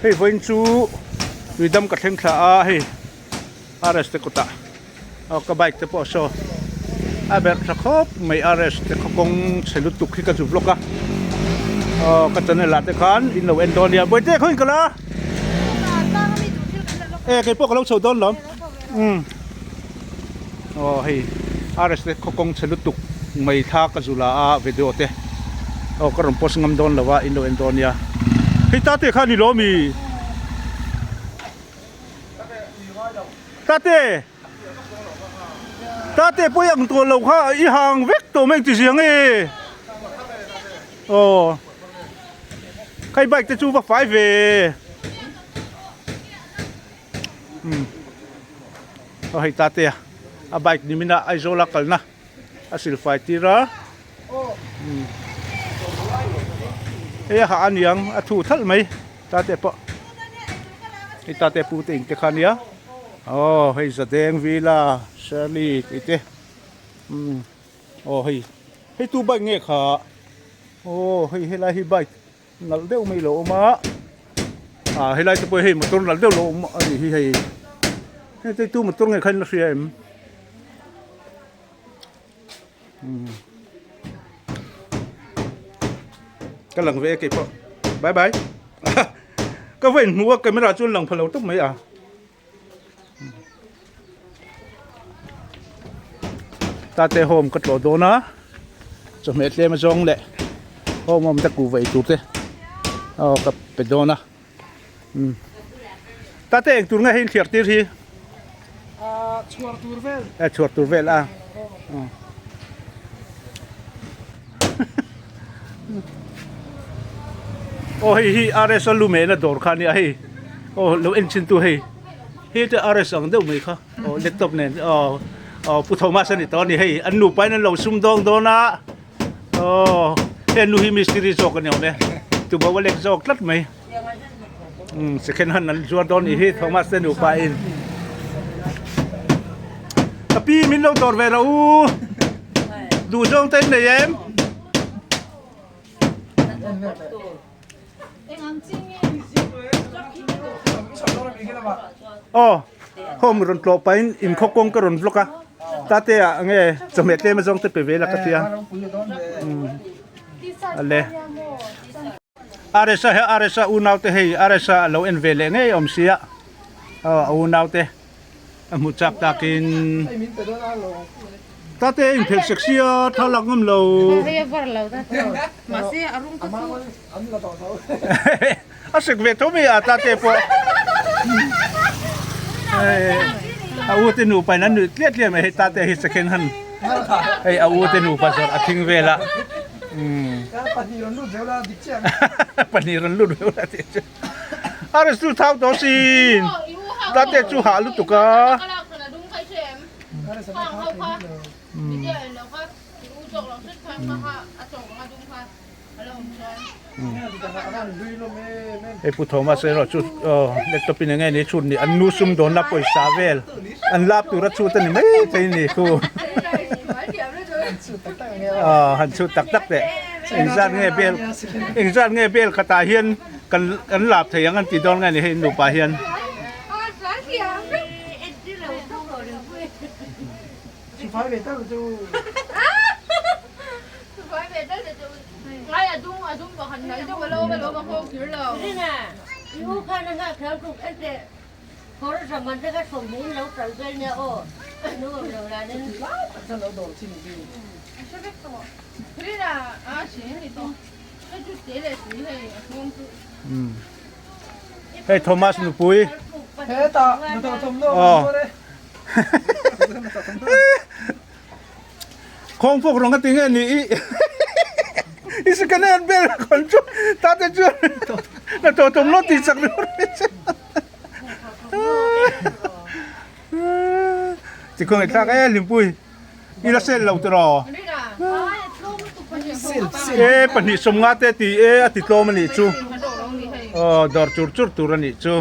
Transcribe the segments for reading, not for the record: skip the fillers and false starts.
Hei vawiin chu tuidam ka thleng thla a hei RS te kutah aw ka bike te pawh saw a berh tha khawp mai RS te khaw kawng chhe lutuk hi ka zu vlog a aw ka channel ah te khan in lo en dawn nia bawihte khaw in kal a e keipawh ka lo chho dawn lawm umm aw hei RS te khaw kawng chhe lutuk mai thla ka zu la a video te aw ka rawn post ngam dawn lo a in lo en dawn nia hei tate kha a ni lawm i. Tate! Tate pawi ang tawh lo kha i hang vek tawh mai ti ziang e. Aw. Khai bike te chu va fai ve. Um. Aw hei tate a. A bike ni mina Aizawl a kalna a sil fai tir a. Um. Hei a hah aniang a thu thalh mai. Tate pawh hei tate pu te in te kha nia aw hei zadeng villa Shirley tih te umm aw hei hei tu bike nge kha aw hei helai hi bike nalh deuh mai lo awm a ah helai te pawh hei motor nalh deuh lo awm a nih hi hei hei te tu motor nge kha in la hria em. Ka lang ve e keipawh bye bye ka va inhmuh a camera chu an lang pha lo tawp mai a tate home ka tlawh dawn a chawhmeh tlem azawng leh home awm te kuhva ei tur te aw ka pe dawn a. Tate eng tur nge hei inthliar tir hi? Chhuar tur vel. E chhuar tur vel a. Aw hei hi RS a lumen a dawr kha ania hei. Aw lo en chin tu hei. Hei te RS ang deuh mai kha. Aw laptop nen aw aw Pu Thomas a ni tawh a ni hei. An nupa in an lo sum dawng dawn a. Aw heng nu hi mistiri zawk a ni awm e tubo a lek zawk tlat mai umm second hand an zuar dawn nih hi Thomas te nupa in ka pi min lo dawr ve rawh u duh zawng te in nei em. Aw home rawn tlawh pahin inkhaw kawng ka rawn vlog a tate ah nge chawhmeh tlem a zawng te pe ve la ka tia ale RSa he RSa unau te hei RSa a lo en ve leh ngei awm sia aw a unau te a hmu chak takin tate a inphelh sek sia thlalak ngam lo. A sek ve tho mai a tate pawh a u te nupa in an nuih tliah tliah mai hei tate hi second hand hei a u te nupa zawrh a thing vel a pahnih rawn lut vel a tih chu a ri chu thau tawh sin tate chu hah lutuk a. Hei Pu Thomas erawh chu aw laptop in enge ni chhut ni an nu sum dawnna pawisa vel an lap tura chhut a ni mai thei ni khu aw han chhut tak tak teh engzat nge bel engzat nge bel khatah hian kan kan lap thei ang an ti dawn nge ni hei nupa hian. Hei Thomas nupui. Khawng pawk rawng a ti nge ni i i second hand bel khawn chu tate chuan na tawh tawm lo tih chak deuh reng che ti khaw ngaihthlak e Hlimpui i la sel lo tiraw e 250 te ti e a ti tlawm a nih chu aw dawr chur chur tur a nih chu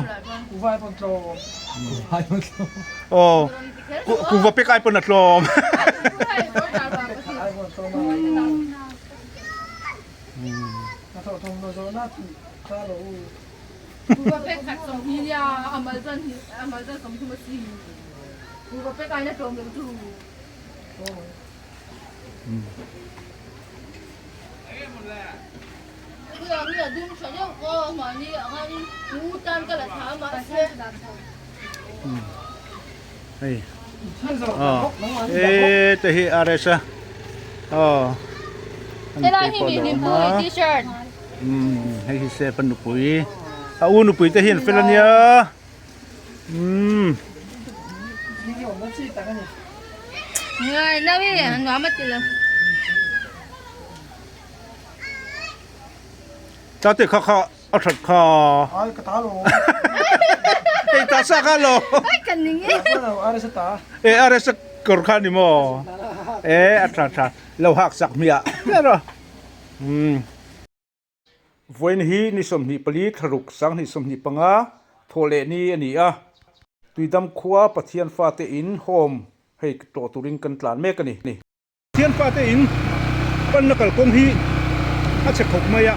aw. Kuhva pek ai pawn a tlawm. Hei e te hi RS a aw Helai hi mi hlimpui t-shirt. Hei hi Sep a nupui a u nupui te hi an fel ania umm. Ngai nau i nuam a ti lo. Tate kha kha a that kha. Ai ka ta lo. Ei ta sa kha lo. Ai ka ning e. RS ta. E RS kawr kha ni maw. E a tha tha lo hak sak hmiah hmiah rawh. Umm. Vawiin hi ni 24 thlaruk 2025 thawh leh ni a ni a. Tuidam khua Pathian fate in home hei tlawh turin kan tlan mek a ni. Pathian fate in panna kalkawng hi a chhe khawp mai a,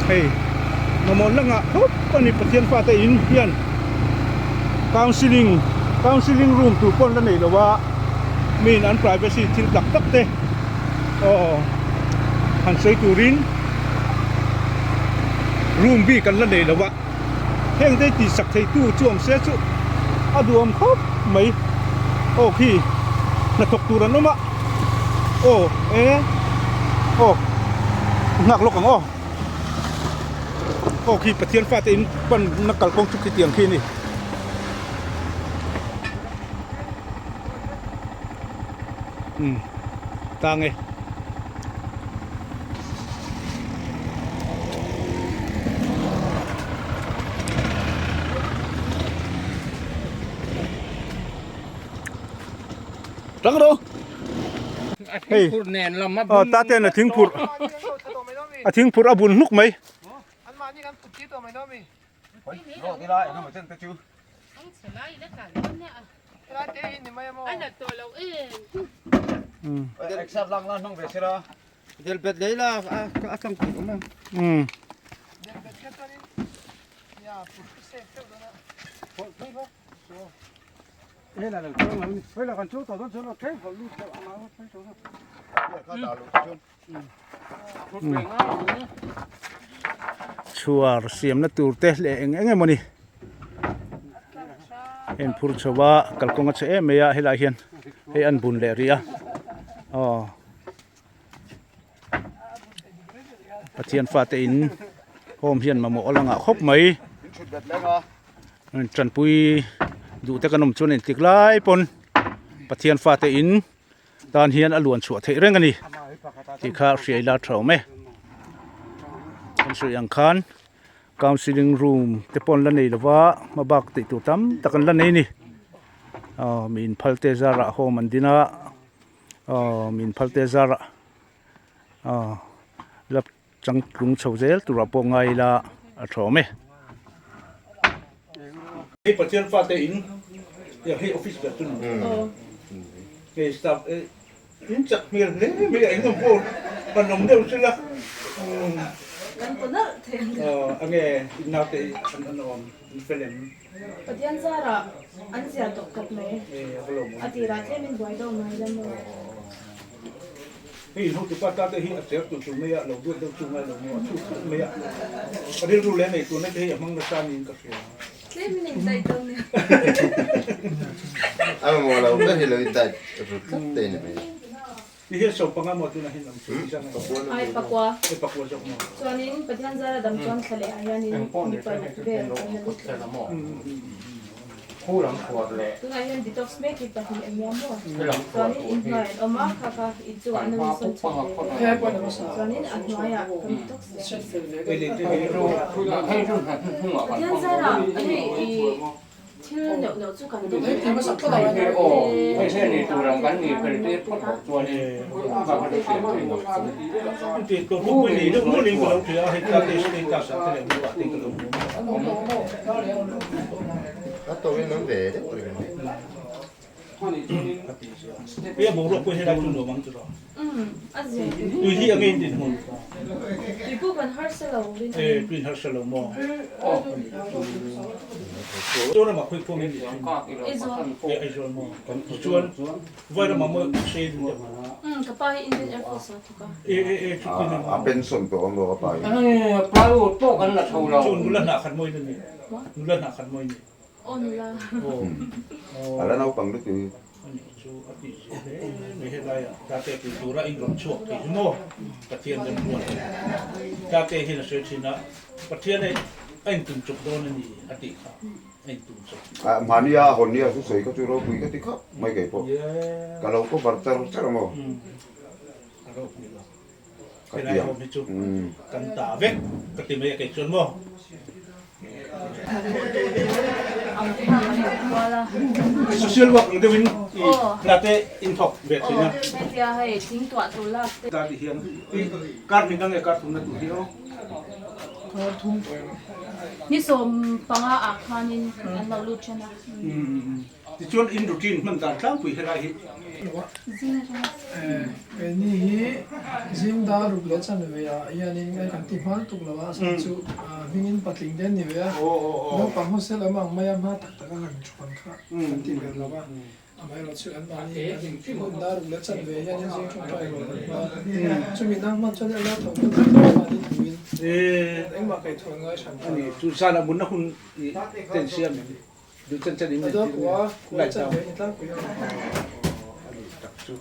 hei mamawh langah khawp a ni Pathian fate in hian counselling counselling room tur pawh an la nei lo a, miin an privacy thil tak tak te aw han sawi turin room bik an la nei lo a, heng te tihsak theitu chu awm se chu a duhawm khawp mai aw khi hnathawk tur an awm a aw e aw nghak lawk ang aw aw khi Pathian fate in pan na kalkawng chu khitiang khi a ni. Umm tang e. Rang ro. Hei. Ờ ta tên là thing phur. A thing phur a bun hnuk mai. Chhuar siamna tur te leh eng eng emawni heng phur chho a kalkawng a chhe em mai a helaiah hian hei an bun leh rih a aw Pathian fate in home hian mamawh a la ngah khawp mai tanpui duh te kan awm chuan engtik lai pawn Pathian fate in. Tan hian a luan chhuah theih reng a ni tih kha hriai la tha awm e. Kan sawi ang khan counselling room te pawh an la nei lova hma bak tih tur tam tak an la nei a ni. Aw mi inphal te zarah home an din a aw mi inphal te zarah aw la changtlung chho zel turah pawh ngai ila a tha awm e. Hei Pathian fate in hei office ber chu ni hei staff in chak hmel hle mai a engemaw pawh kan awm deuh sela enge in naute an awm an fel em? Pathian zarah an zia tawh khawp mai a tirah tlem in buai deuh mai la maw. Hei hotupa ta te hi a cher tur tur mai a, lo duat deuh chu ngai lo maw, a chhut chhut mai a, a rilru leh nei turna te hi a hmang nasa niin ka hria. Tlem in in dait dawn nia. A mamawh lo ber hi lo in dait ru tlat te ni mai. Ti hian sawm panga maw tunah hian awm chu ni zang Ai pakua. Ai pakua zawk maw. Chuanin Pathian zara dam chuan thla leh ah hianin mi paruk vel an la lut leh. Tunah hian detox mek hi pahnih a nia maw? Chuanin inhnuai an awm a, kha kha inchungah an lo insawn chhuak ve ve a. Chuanin a hnuaiah kan detox leh a. Pathian zarah hei i thil neuh neuh chu kan dawng leh a, A tawin an ve deuh reng mai. Hei a boruak pawh helai chu nuam ang chu rawh. Tui hi a ngei din hmun. Tui pawh kan harsa lo rin. E tui in harsa lo maw. Chuan ramah khawi khuang in ni thin. Aizawl. E Aizawl maw. Chuan vai ramah maw sei dun deuh. Ka pa hi Indian Air Force ah thawk a. E e e chu tui A pension tawh ang rawh a pa hi. Plywood pawh kan la tho lo. Chu nula hnah khat maw in a ni. Nula hnah khat maw in ni. Aw nula. A la naupang lutuk hi. Ani chu a tih zia hle mai helaiah tate pui tura in rawn chhuak thei hi maw Pathian kan ruat a ni. Tate hian a sawi thin a, Pathian a a intum chawp dawn a ni a tih kha a intum chawp. Mahnia a hawn nia chu sawi kha chu ropui ka ti khawp mai kei pawh. Ka lo cover char char a maw. A ropui lo. Helai ho hi chu kan ta vek ka ti mai a kei chuan maw. Social work ang deuhin i hna te in thawk ve thin a. Ta ti hian i kar hnih na nge kar thum na tur hi aw. Ni 15 ah khanin an lo lut then a. Tichuan in routine hman dan tlangpui helai hi. Keini hi zing dar ruk leh chan ve ah hianin ngai kan ti hmal tuk lo a, chhan chu hmingin patling te an ni ve a, naupang hostel awm ang maia hma tak tak a han thuan kha kan ti ber lo a, amaherawhchu an mahni kan hun dar ruk leh chan ve hianin zing tawngtai rual kan hma a, chumi nang hman chuan a la tho kan tih tawh mahni tuin engmah kaihthawh ngai hran a ni. Chu zan ah munna hun i ten siam em? Duh chen chen in min tir nge light down a ni tak chu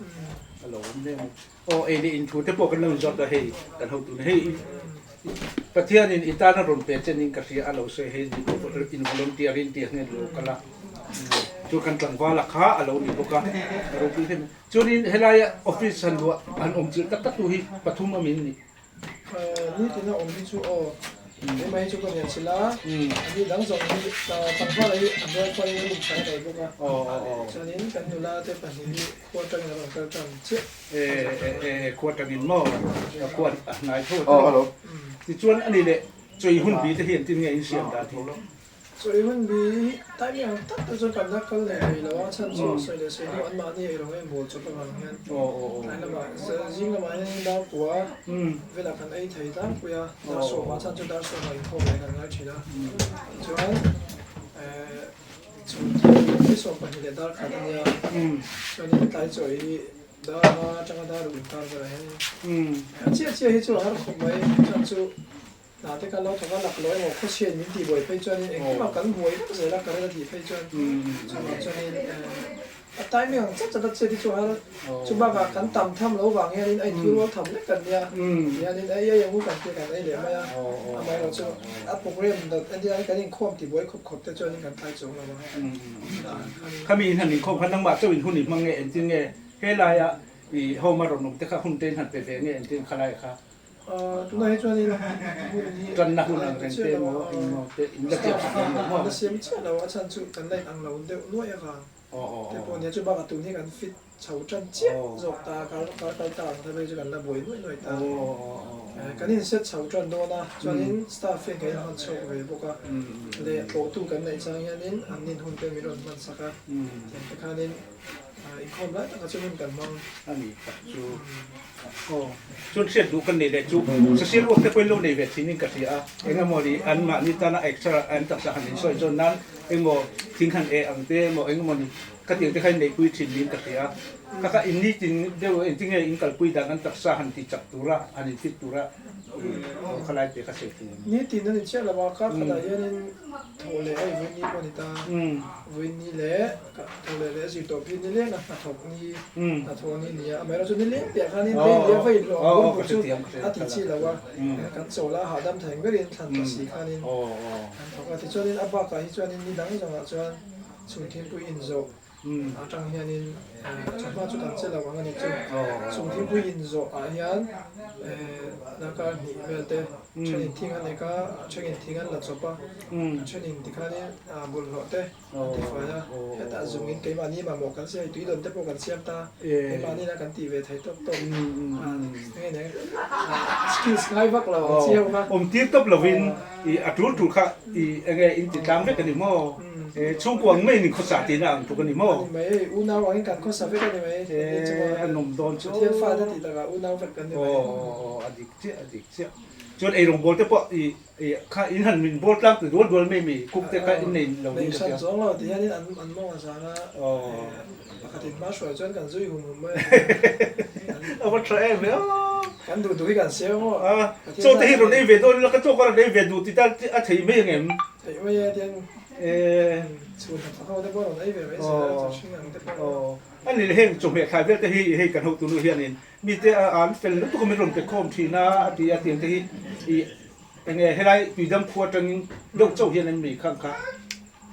a lo awm hle mai. Aw ei leh in thu te pawh kan lo inzawt a hei kan hotu nen hei Pathian in i tan a rawn pe chen in ka hria a lo sawi hei in volunteer in tih ang hian lo kal a chu kan tlangval a kha a lo ni bawk a a ropui hle mai. Chuanin helaia office han luah han awm chilh tak tak tu hi pathum a min ni. Nitin a awm hi chu aw keimah hi chu ka nian chilh a, ani dang zawng hi tlangval hi a hnuai pawhin room hran a nei bawk a, chuanin kan nula te pahnih hi khua atangin an rawn kal tan chiah. E khua atangin maw khua a hnai tho a tichuan ani leh chawi hun bi te hi engtin nge in siam dan hi? Sawi hun bi hi timing ang tak tak chuan kan la kal leh thei lo a, chhan chu sawi leh sawi hnu anmahni ei rawng em bawl chawp avang hian tlai lamah zing lamah hian dar kua velah kan ei thei tlangpui a, dar sawmah chhan chu dar sawmah inkhawm leh kan ngai thin a, tichuan chhun ni 12 leh dar khat a nia, chuanin tlai chaw hi dar nga atanga dar ruk inkar velah hian a chiah chiah hi chu a har khawp mai, chhan chu Hna te kan lo thawk a, lak lo emaw khawchhiat min tih buai phei chuanin engkim ah kan buai vek zel a, current a tih phei chuan chuvang chuanin a timing ang chat chat a chet hi chu har chu bakah kan tam tham lo vang hianin a inthu rual tham lek kan nia tihianin ei ei ang u kan tia kan ei leh mai a, amaherawh chu a program dot entirah hian kan inkhawm tih buai khawp khawp te chuanin kan tlai chuang lo a. Khami in han inkhawm khan nangmah chauh in hun i hmang nge engtin nge helaia i home a rawn awm te kha hun te in han pe ve nge engtin khalai kha Tunah hi chuan in hun hi Tanna hun ang reng te emaw engmaw te in la siam sak reng lo maw? La siam chiah lo a chhan chu kan la in ang lo deuh nuaih avang te pawh nia chu bakah tun hi kan fit chho tan chiah zawk ta kar kar kal ta ang te phei chu kan la buai nuaih nuaih ta kan in set chho tan dawn a chuanin staff hian kan in hman chhuak ve bawk a leh tlawhtu kan neih chang hianin an nin hun te min rawn hman sak a tiang te khanin Inkhawm lai takah chuan hun kan hmang. A ni tak chu. Aw, chuan hriat duh kan nei leh chu social work te pawhin lo nei ve thin in ka hria a, engemaw ni an mahni tana extra an taksa han insawi zawn nan engmaw thing han eh ang te emaw engemaw ni khatiang te kha in neihpui thin niin ka hria a, kha kha in nitin deuh engtin nge in kalpui dan an taksa han ti chak tura han in fit tura aw khalai te kha sawi thin. Nitin a ni chiah lo a, kar khatah hianin thawh leh hei vawiin ni pawh a ni ta, vawiin ni leh. Ka thaw leh leh zir tawh phei nileng a hnathawk ni hnathawh ni nia amaherawh chu nileng piah khanin lei lia va inhlawh ang bur bur chu a ti chi lo a kan chawl a hahdam thei ang berin thlan ta si khanin kan thawk a tichuanin a bakah hi chuanin ni dang zawngah chuan chhung thingpui inzawh atang hianin chawhma chu kan che lo ang a ni chu chhung thingpui inzawh ah hian darkar hnih vel te thenin thing an ek a thenin thing an la chawp a thenin tikhanin bawlhhlawh te An ti fai a, hetah zungin keimahni mamawh kan siam, tui dawn te pawh kan siam ta, keimahni ina kan tih ve thei tawp tawp nge nia skills ngai vak lo ang chiau kha. Awm tir tawp lovin i a tul tul kha i enge in ti tlang vek a ni maw? Chhungkua ang maiin in khawsa tihna ang tluk a ni maw? A ni mai, hei unau angin kan khawsa vek a ni mai. A nawm dawn chu. Pathian fa te tih takah unau vek kan ni mai. Aw, a dik chiah, a dik chiah. Chuan eirawngbawl te pawh i kha in han min bawl tlang ti dual dual mai mi cook te kha in nei lo ning ka hria. Nei hran zawng lo ti hianin an an mawng a zang a, pakhat in hma hruai chuan kan zui hum hum mai a. A va tha em ve aw. Kan duh duh hi kan siam maw. A, chaw te hi rawn ei ve dawn ila ka chaw ka rawn ei ve duh ti ta a thei mai ang em? Theih mai e tiang chhun hnathawk ho te pawh rawn ei ve mai zel a, chaw hring ang te pawh. A ni le heng chawhmeh thlai vel te hi hei kan hotunu hianin Mite a an fel lutuk a min rawn pe khawm thin a, a ti a tiang te hi i enge helai tuidam khua atangin deuh chauh hian an mei khang kha.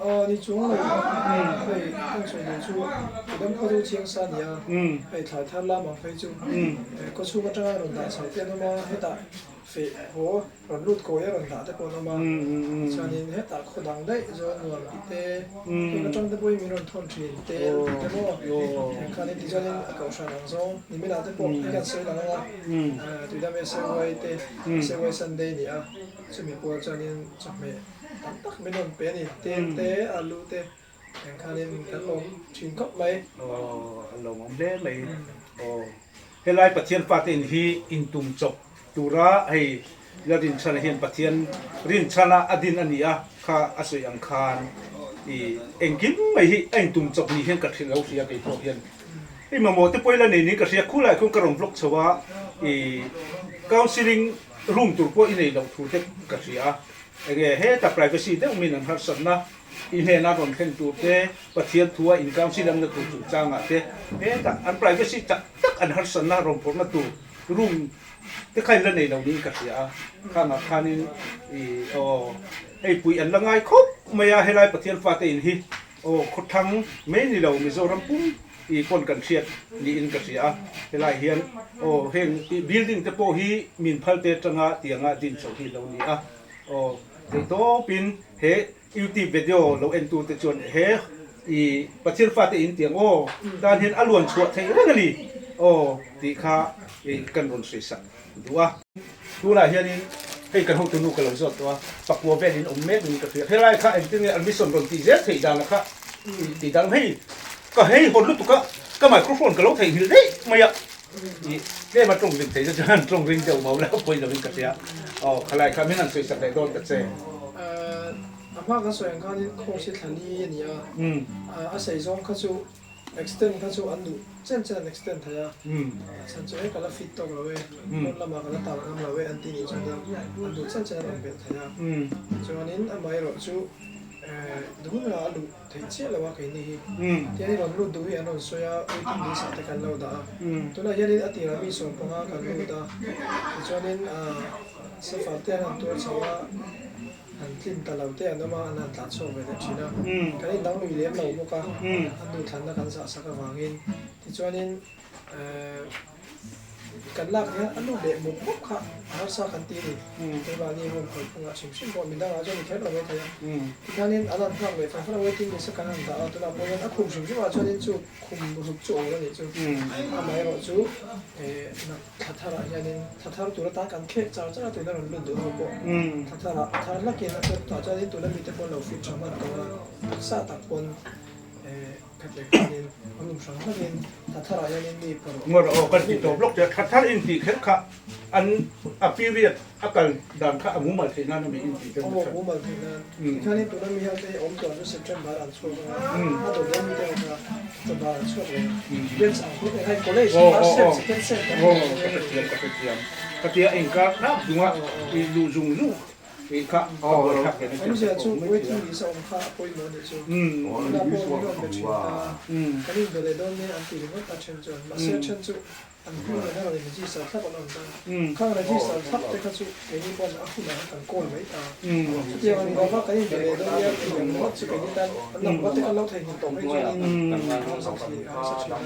Aw ni chung lo hei kan sawi duh chu tuidam khua chu chiang sa nia hei thlai thar lam ang phei chu khawchhung atanga rawn dah chho te an awm a hetah feh haw Rawn lut kawi a rawn dah te pawh an awm a, chuanin hetah khaw dang daih zawn nuam tih te, heng atang te pawhin min rawn thawn thin te an tih te maw, heng khan heti chuanin a kohhran ang zawng niminah te pawh hei kan sawi lang ang a, Tuidam SAY te SAY Sunday ni a, chumi pual chuanin chawhmeh tam tak min rawn pe a ni, tel te, alu te, heng khanin kan lawm thin khawp mai. Aw, a lawmawm hle mai. Aw. Helai Pathian fate in hi intum chawp tura hei la rinchhana hian Pathian rinchhana a din a ni a, kha a sawi ang khan i engkim mai hi a intum chawp ni hian ka hrilh lo hria kei pawh hian hei mamawh te pawh ila nei niin ka hria khulai khuan ka rawn vlog chho a i counselling room tur pawh i nei loh thu te ka hria a enge heta privacy deuh min an harsatna I hnena rawn thlen tur te, Pathian thua in council amna tur chungchangah te, hetah an privacy tak tak an harsatna rawn phawrhna tur room te kha in la nei lo niin ka hria a, khangah khanin i aw hei pui an la ngai khawp mai a, helai Pathian fate in hi aw khawthlang mai ni lo Mizoram pum i pawn kan hriat niin ka hria a, helai hian aw heng building te pawh hi min phal te atanga tianga din chho hi lo ni a, aw theihtawpin he Youtube video lo en tu te chuan he i Pathian fate in tiang aw tan hian a luan chhuah theih reng a ni aw tih kha i kan rawn sawi sak duh a. Tunah hianin hei kan hotu nu ka lo zawt tawh a, pakua vel in awm mek niin ka hria. Helai kha engtin nge admission rawn tih zel theih dan a kha i tih dan hei ka hei hawn lutuk a, ka microphone ka lo theihnghilh daih mai a, i tlem a tawng ring theih na chuan tawng ring deuh mau la pawi lovin ka hria. Aw khalai kha min han sawi sak leh dawn ta che. A hma kan sawi ang khanin course hi thla li a ni a, a sei zawng kha chu extend kha chu an duh chen chen an extend thei a, a chhan chu he ka la fit tawk lo e, pawn lamah ka la tal ngam lo e an ti nih chuan an duh chen chen an rawn belh thei a. Chuanin amaherawh chu duhna a luh theih chiah lo a keini hi. Tiangin rawn lut duh hi an rawn sawi a, waiting list ah te kan lo dah a. Tunah hianin a tirah mi 15 kan lut a, tichuanin safar te an han tuar chho a, an tlin ta lo te an awm a, an han tlan chhuak ve leh thin a. Kan indang lui lem lo bawk a, an duhthlanna kan zah sak avangin. Tichuanin Kan lak hian a lut leh mawp mawp kha a harsa kan ti a ni. Keimahni room kalphungah hrim hrim pawh midangah chuan i kher lo mai thei a. Tikhanin an han nghak leh fan fan a, waiting list a kan han dah a, tunah pawh hian a khum hrim hrimah chuanin chu khum ruk chu awl a nih chu. Amaherawh chu thla tharah hianin thla thar tur atan kan khek char char a, tuna rawn lut duh ho pawh thla tharah thar hlakin a chuan tah chuanin tuna mite pawh an lo fit tha hman tawh a, taksa tak pawn Ngawr aw kan ti tawp lawk che, thla thar in tih kher kha an a period a kal dan kha a mumal theih nan a mi in tih deuh nasa. Aw aw aw ka hrethiam ka hrethiam ka tia inkar hnap dunga i luh zung zung Tih kha a buaithlak ve na Awmzia chu waiting list a awm kha a pawimawh anih chu. Tunah pawh min rawn be thin ta. Kan inbe leh dawn nia an ti ringawt a then chuan. Mahse a then chu an hnu leh na rawn in register thlap an awm ta. Khang register thlap te kha chu keini pawn a hunah khan kan call mai ta. Chutiang a ni lova kan inbe leh dawn nia tih ang ringawt chu keini tan an number te khan lo theihnghilh tawh mai chuanin a harsa thin a harsa thin a.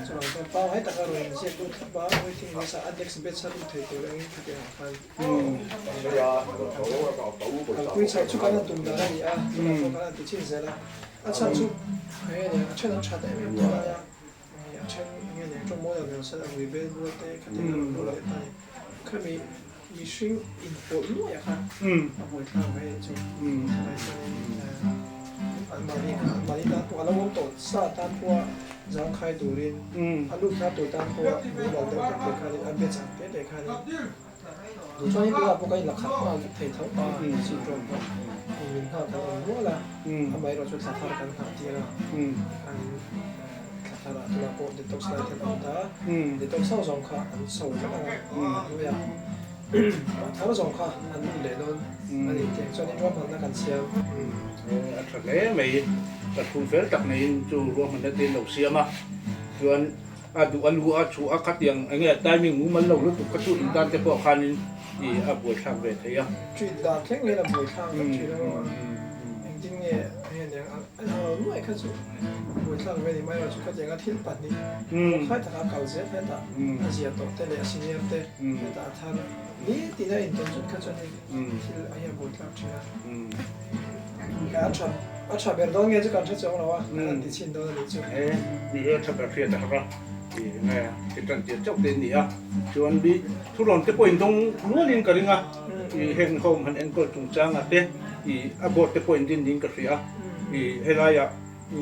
Chuvang chuan pangngai taka rawn inziak lut thlap a waiting list a a next batch a lut thei tur engin khatiang ah khan. Kalpui chhoh chu kan han tum dan a ni a, tunah pawh kan han ti chin zel a, a chhan chu enge nia a then an that em em tawh lai a, a then enge nia tawngmawi lo nen sawn a vui bel bual te khatiang a rawn lut leh ta a ni. Khami mihring inpawlh nuaih a kha a buaithlak mai a nih chu. Chulai chuanin. Anmahni kha anmahni tan pawh a lo awm tawh sa tan pawha zangkhai turin a lut thar tur tan pawha mumal deuh tak te khanin a batch ang te te khanin duh chuanin tunah pawh kan inla khat nghal vek thei tho a seat rawn pawh min nghal kan awm nual a, amaherawh chu thla thar kan nghah tir a khanin thla tharah tunah pawh detox lai te an awm ta detox ho zawng kha an so vek ang a hnuaiah. Thar zawng kha an lut leh dawn a ni tih chuanin ruahmanna kan siam. A tha hle mai, ka thu fel tak neiin chu ruahmanna te lo siam a, chuan a duh a lu a thu a khatiang eng nge timing mumal lo lutuk kha chu intan te pawh khanin i a buaithlak ve thei a. Treat dan thleng hian a buaithlak vek thin a maw? Engtin nge heng eng A lang lo nuai kha chu buaithlak ve ni mai lo chu khatiang a thil pahnih bawk khai taka a kal zel hetah a zia tawh te leh a senior te hetah a thar ni tina a intawn zut kha chuan hei thil a hian buaithlak thin a. A tha a tha ber dawn nge chu kan hre chuang lo a, kan han ti chhin dawn a nih chu. He ni hi a tha ber hriat a har a, i nge i tan tir chauh te ni a, chuan bi thurawn te pawh in dawng nualin ka ring a, i heng home han enkawl chungchangah te i a board te pawh in din ding ka hria a. I helaiah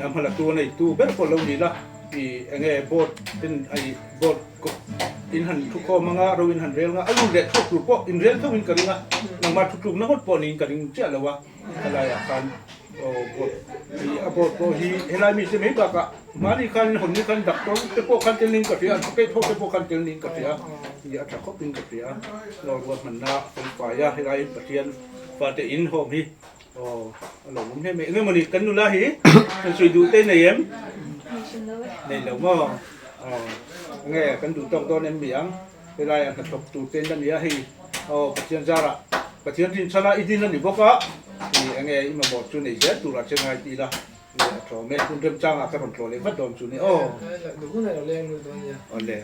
a hmala tu a neitu ber pawh lo ni la, i enge board ten ai board in han thu khawm anga ro in han rel nga a lut leh chhuak tur pawh in rel tho in ka ring a, nangmah thu tlukna ngawt pawh niin ka ring chiah lo a, helaiah khan aw board i a board pawh hi helai mi te mai bakah mahni khan hawn ni khan doctor te pawh khan tel niin ka hria a, thawkei tho te pawh khan tel niin ka hria i a tha khawp in ka hria a, ruahmanna felfai a helai Pathian fate in home hi. Aw, a lo awm hle mai. Enge mawni kan nula hi kan sawi duh te nei em? Nei lo maw? Aw, enge kan duh tawk dawn em mi ang? Helai a hnathawk tur te in a nia hei. Aw, Pathian zarah Pathian rinchhan a i din a ni bawk a. I enge i mamawh chu nei zel turah che ngai ti ila. I a tlawm e. Hun remchangah ka rawn tlawh leh vat dawn chu ni aw. Duh hun a lo leng lut dawn nia. Awle.